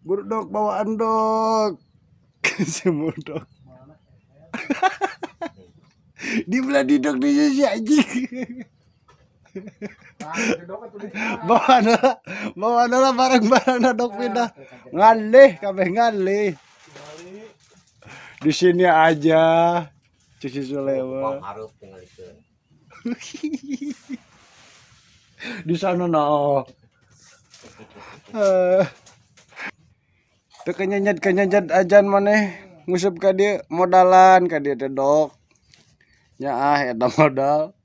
Burdok bawa endok. Si murdok. Di belah didok di sisi anjing. Bawa nala barang-barang dok pindah. Ngalih kabeh ngalih. Di sini aja. Cek si Sulewa. Di sana no. Teu kenyenyet ajan maneh nguseup ka dieu modalan ka dieu teh dok. Nya ah eta modal.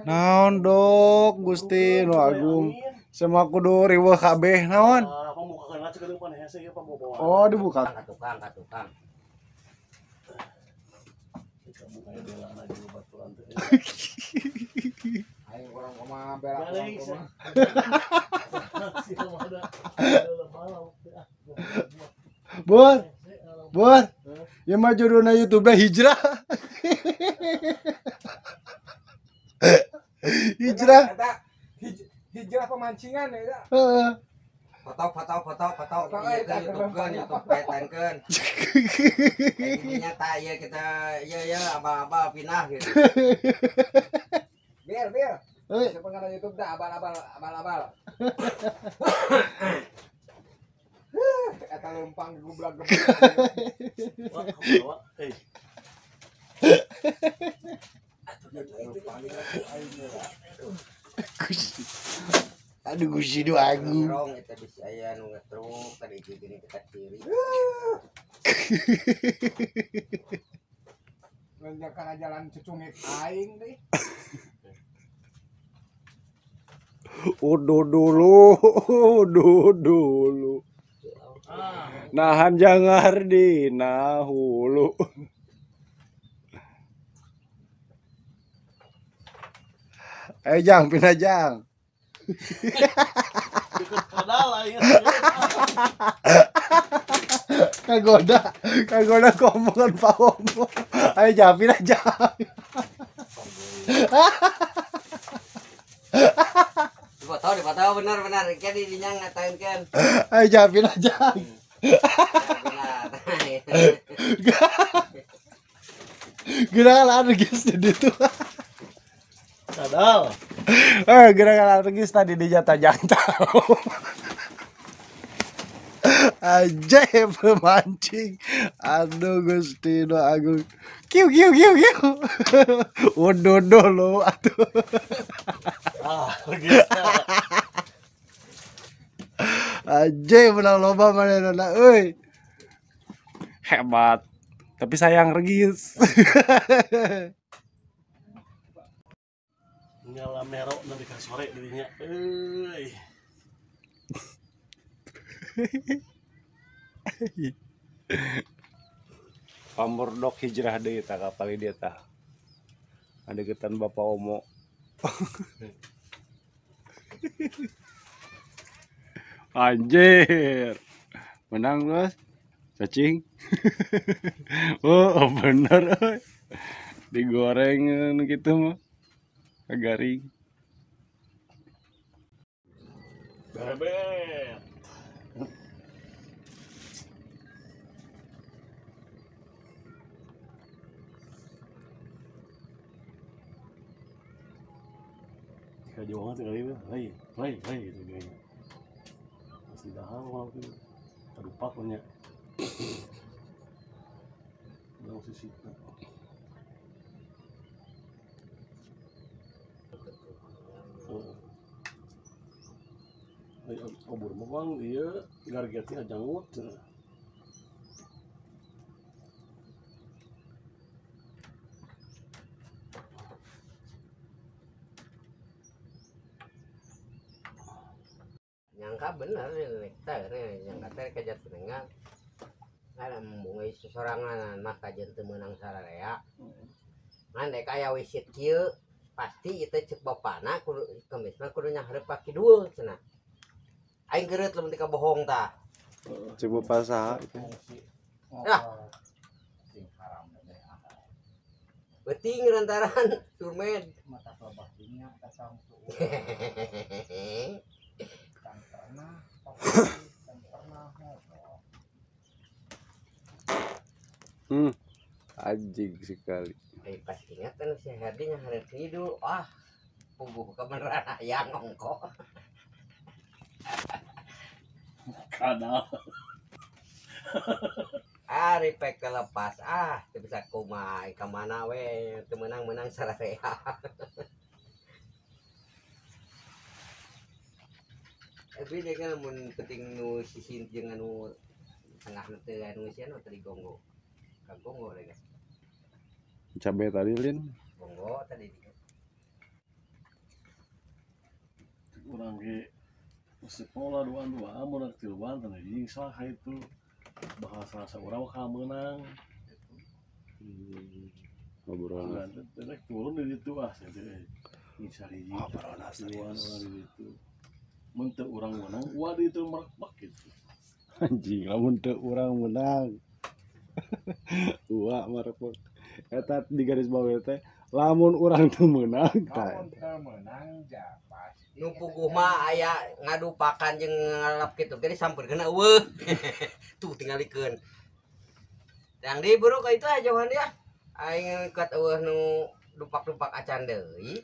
Naon dok Gusti nu agung. Semua kudu riweuh kabeh naon? Oh dibuka. Ka tukang ka tukang. Aing urang kumaha berak urang kumaha. Bur. Bur. Ya mah judulna YouTube hijrah. Hijrah. Hijrah pemancingan ya. Heeh. Foto YouTube kaitankeun. Kayak gini nyata ya kita ya abal-abal pindah gitu. Bir. Siapa ngana YouTube dah abal-abal. Eta lumpang gublak-geblak. Wah, eh. Aduh Gusti nu agung. Rong eta bisi aya nu ngetruk tadi gini kita kiri. Ngeunjak kana jalan cucungit aing deui. Uduh dulu, uduh dulu. Nahan jangar dina hulu. Jang, pindah jang. Kagoda komongan Pak Omo. Ayo jang, pindah jang. Dipoto benar-benar. Jadi dinya ngatain kan. Ayo jang, pindah jang. Benar. Gerakan alergis di situ. Sadal. Gerakan alergis tadi di jatah jantau. Ajaib pemancing. Aduh Gusti nu agung. Kiu kiu kiu kiu. Uduh dulu atuh. Ah, alergis. Ajaib menang loba manehna euy. Hebat. Tapi sayang regis. Nyala merok nanti ke sore dirinya. Euy. Pamurdok hijrah deui tah kapal dia tah. Adegetan Bapak Omo. Anjir. Menang bos. Cacing. Oh bener euy. Digoreng gitu mah. Garing. Bebet. Jauh banget kali itu, lay gitu kayaknya. Masih dahar waktu itu, aduh pak punya. Belum sisi. Obur mah bang, iya gargetnya janggut. Nyangka bener nektar nyangka teh kejar senengan kan embung sesorangan mah kajen teu meunang sararea ngan dek aya wisit kieu pasti ieu teh ceuk bapana kudu kemis mah kudu nyahareup ka kidul cenah aing geureut lamun teu kabohong tah Ceuk bapa saha nah. Beuting lantaran surmed. Mata lebah dinya kasam tuh. Can pernah, can pernah ngobrol. Anjing sekali. Pas ingat kan si Herdi yang hari tidur, ah, puguh kebenaran hayang ongko. Kadal. Ah, ripek kelepas, ah, teu bisa kumaha ka mana we, teu meunang-meunang sararea. Tapi dia kan mun penting nu sisin jeung anu tengah teu anu sieun tadi gonggo. Ka gonggo lagi. Cabe tadi lin. Gonggo tadi. Urang ge sekolah dua-dua mun tiluan teh jeung salah itu. Bahasa urang ka meunang. Ngobrol. Rek turun di ditu ah teh. Hiji. Ngobrol serius. Di ditu. Mun teu urang meunang, uah di ditu merekbek gitu. Anjing, lamun teu urang meunang. Uah merekbek. Eta di garis bawah teh, lamun urang teu meunang tah. Lamun teu meunang ja pasti. Nu puguh mah aya ngadu pakan jeung ngalap kitu ge disampeurkeun eueuh. Tuh tingalikeun. Yang di buru ka itu aja jauhan dia. Aing kuat eueuh nu dupak-dupak acan deui.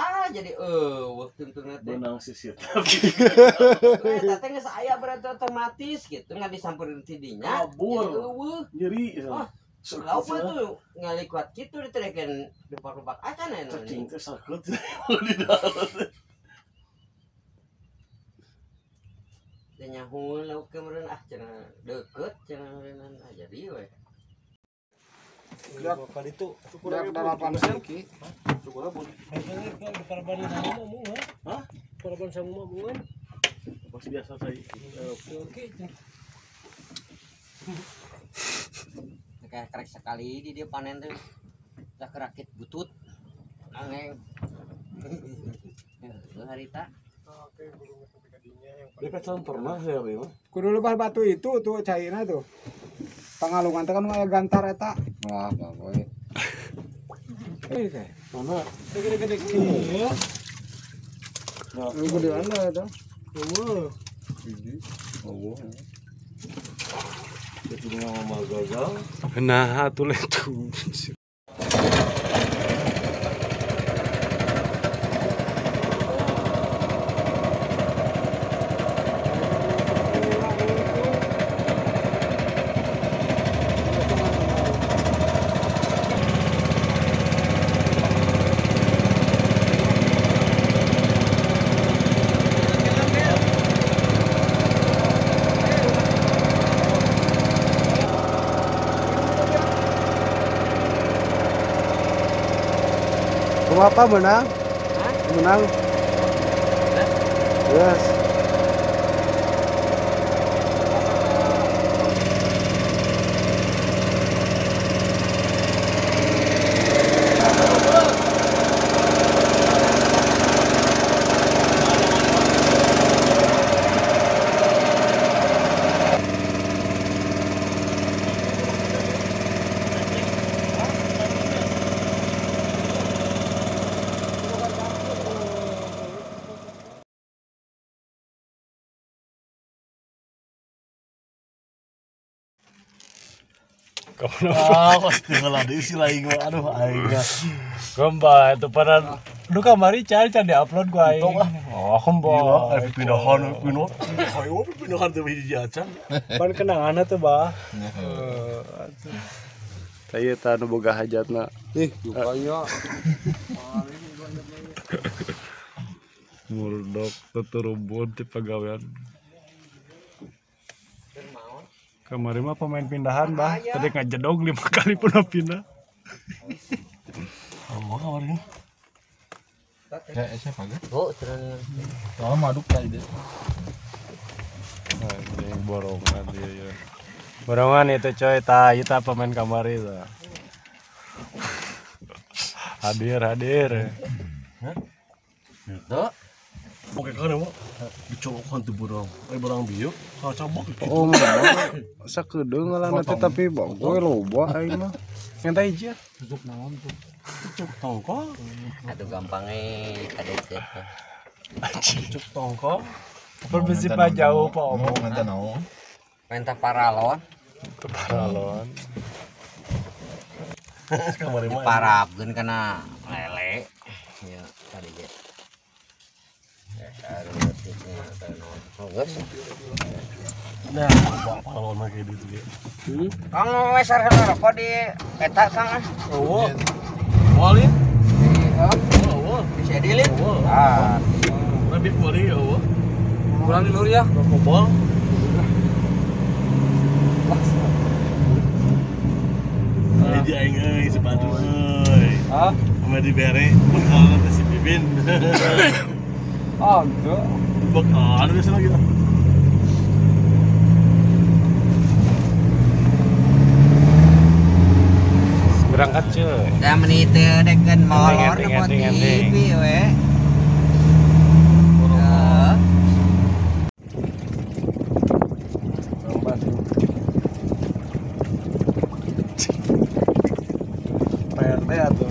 Ah jadi eueuh tungtungna teh. Beunang sisit. Eta teh geus aya berarti otomatis gitu ngan disampeurkeun ti dinya. Kabur. Eueuh. Nyeri. Ah, lauk mah tuh ngalikuat kitu diterekeun dupak-dupak acan aya nu. Cacing teh sakeut di dalam. Teh nyaho lauk ke meureun ah cenah deukeut cenah meureun ah jadi we. Kali itu delapan siki. Hah? Paraban sama bungan. Pas biasa saya. Oke. Kayak kerek sekali di dia panen tuh. Udah kerakit butut. Angeng. Heuh harita. Dia kan pernah ya, Bima. Kudu lebah batu itu tuh cairna tuh. Pangalungan teh kan aya gantar eta. Wah, baboy. Eh, Mana? Gede-gede kieu. Nah, gede anda eta. Eueuh. Hiji. Oh. Jadi ngomong gagal. Nah, atuh letu. Apa menang? Hah? Menang. Yes. Ah, pasti malah diisi lagi gua. Aduh, aing. Gomba itu pada lu kamari cari cari di-upload gua aing. Oh, kombo. Gila, pindahan, pindahan. Hayo pindahan teu hiji acan. Pan kenanganna tuh, Bah. Tah eta nu boga hajatna. Ih, dukanya. Murdok tuturubun ti pagawean. Kemarin mah pemain pindahan, Bah. Tadi ngajedog 5 kali pun pindah. Oh, kemarin. Ya, siapa ge? Oh, terus. Oh, maduk tadi deh. Anjing borongan dia ya. Borongan itu coy, tah ieu tah pemain kamari tah. Hadir, hadir. Hah? Tuh. Oke kan emang dicolokan tuh barang, barang bieu, kacabak gitu. Oh, sakedeung ngalanna teh tapi bagoy loba aing mah. Ngenta hiji ah. Tutup naon tuh. Cucuk tongkol. Aduh gampang kadeket. Cucuk tongkol. Permisi Pak jauh Pak omong. Ngenta naon? Minta paralon. Paralon. Kamari mah. Diparapkeun kana lele. Ya tadi ge. Nah, paralon mah kayak gitu ge. Kang we sareng rokok di eta Kang ah. Oh. Walin. Oh, bisa dilin. Ah. Lebih wali ya, oh. Pulang di luar ya. Rokok bol. Di aing euy si Badru euy. Hah? Sama dibere bekal teh si Bibin. Ah, enggak. Bekal biasa lagi. Berangkat cuy. Da menit teu dekeun molor nempo TV we. PRT atau